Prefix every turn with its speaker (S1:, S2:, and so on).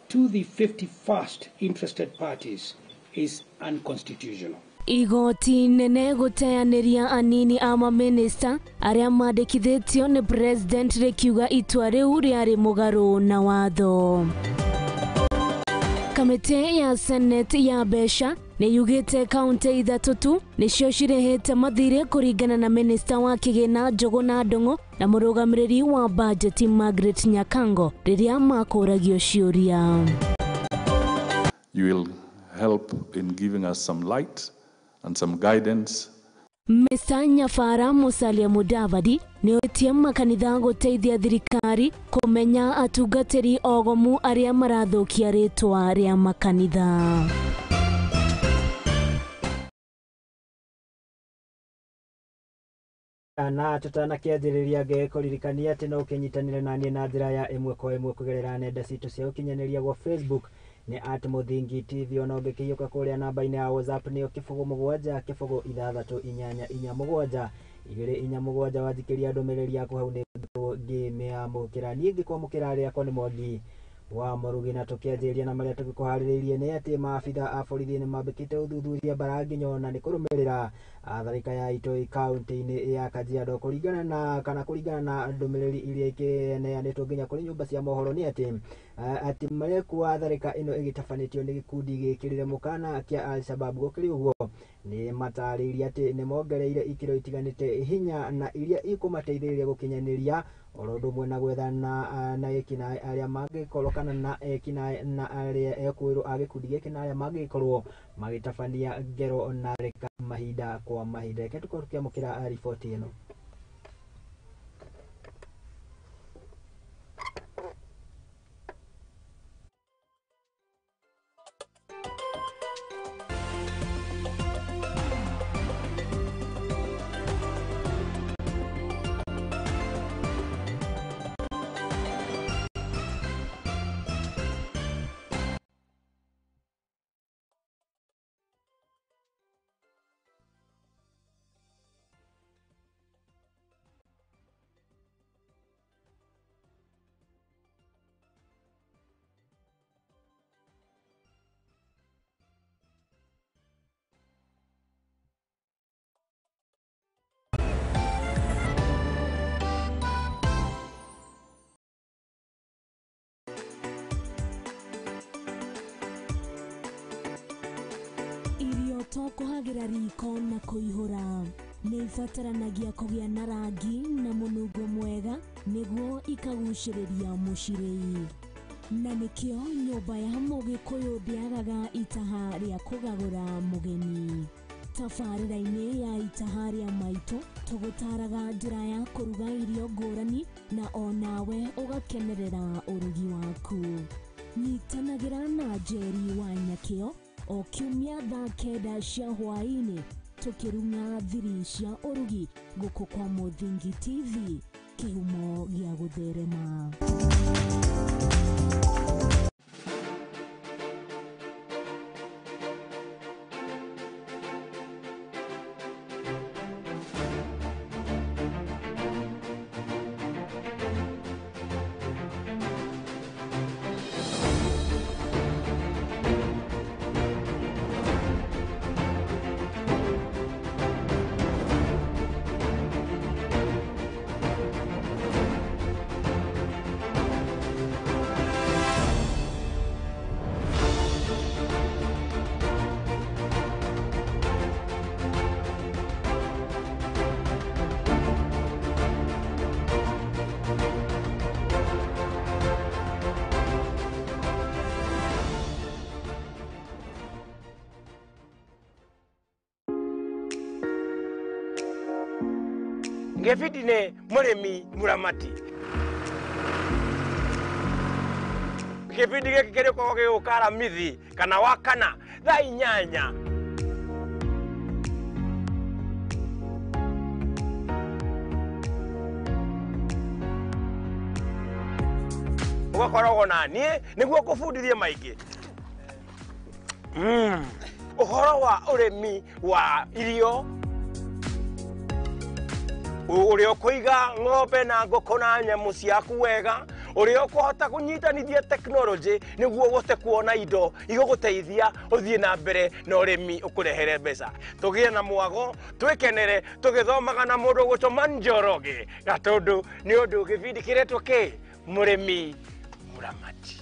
S1: to the 51st interested parties is unconstitutional.
S2: Igoti nene gũteanĩria anini a mamĩnĩsta arĩa mandĩkithĩtio nĩ president rĩkiuga itua rĩu rĩarĩ mũgarũ na watho. Kamĩtĩ ya Senate ya mbeca nĩ yugĩte kaunti ithatũ tu nĩcio cirĩhĩte mathirĩ kũringana na minista wa kĩgĩna Njũgũna Ndung'u na mũrũgamĩrĩri wa bajeti Margaret Nyakango rĩrĩa makũragio ciũria.
S3: You will help in giving us some light and some guidance.
S2: Mr. Nyafara Musalia Mudavadi nĩoĩtie makanitha gũteithia thirikari kũmenya atungatĩri ogomu arĩa marathũkia rĩtwa rĩa makanitha.
S4: Na tutanakĩanjĩrĩria ngĩkũririkania atĩ no ũkĩnyitanĩre naniĩ na njĩra ya ĩmwe kwa ĩmwe kũgerera nenda citũ cia ũkinyanĩria gwa Facebook nĩ @Mũthingi TV, ona ũngĩkĩhiũka kũrĩa namba-inĩ ya WhatsApp nĩyo 07 0 6 8 4 7 2 4 7 wanjikĩria ndũmĩrĩri yaku hau nĩ ngĩmĩamũkĩra. Niĩ ngĩkwamũkĩra rĩakwa nĩ Mwangi wa Mũrugi, na tũkĩanjĩrĩria na marĩa tũgĩkũharĩrĩirie nĩ atĩ maabitha a borithi nĩ mambĩkĩte ũthuthuria Mbaranginyo na nĩ kũrũmĩrĩra tharĩka ya itoi kaunti-inĩ ya Kajiado kũringana na kana kũringana na ndũmĩrĩri iria ikĩneanĩtwo nginya kũrĩ nyũmba cia mohoro nĩ atĩ atĩ marekua tharĩka ĩno ĩgĩtabanĩtio nĩ gĩkundi gĩkĩrĩre mũkana kĩa Al-Shabaab. Gũkĩrĩ ũguo nĩ matarĩirie atĩ nĩ mongereire ikĩro itiganĩte hinya na iria ikũmateithĩrĩria gũkinyanĩria oro ũndũ ũmwe na gwethana na ekinaĩ arĩa mangĩkorwo kana na ekinaĩ na arĩa ekũĩrwo a gĩkundi gĩkĩ na arĩa mangĩkorwo magĩtabania ngero na reka mahinda kwa mahinda. Reke tũkorwo tũkĩamũkĩra riboti ĩno.
S2: Irio to kũhagĩra riko na kũihũra nĩ ibataranagia kũgĩa na rangi na mũnungo mwega nĩguo ikagucĩrĩria mũcirĩi, na nĩkĩo nyũmba ya Mũgĩkũyũ ndĩagaga itaha rĩa kũgagũra mũgeni. Tabarĩra-inĩ ya itaha rĩa maitũ tũgũtaraga njĩra ya kũruga irio ngũrani na onawe ũgakenerera ũrugi waku. Nyitanagĩra na Njeri wa Nyakĩo o kiumia thaa 9 cia hwaĩ-inĩ tũkĩrung'a thiri cia ũrugi gũkũ kwa Mũthingi TV, kĩhumo gĩa gũtherema.
S5: Gĩbindi nĩ mũrĩmi mũramati. Gĩbindi gĩkĩ kĩrĩkoragwo gĩgũka Aramithi kana Wakana thaa 8. Ũgakoragwo na niĩ nĩguo ngũbundithie maingĩ ũhoro wa ũrĩmi wa irio, ũrĩa ũkũiga ng'ombe na ngũkũ na nyamũ ciaku wega, Ũrĩa ũkũhota kũnyitanithia technology nĩguo ũhote kuona indo igũgũteithia ũthiĩ na mbere na ũrĩmi ũkũrehere mbeca. Tũgĩe na mwago, twĩkenere tũgĩthomaga na mũndũ ũgwĩtwo Njoroge Gatũndũ, nĩ ũndũ gĩbindi kĩretwo kĩ Mũrĩmi Mũramati.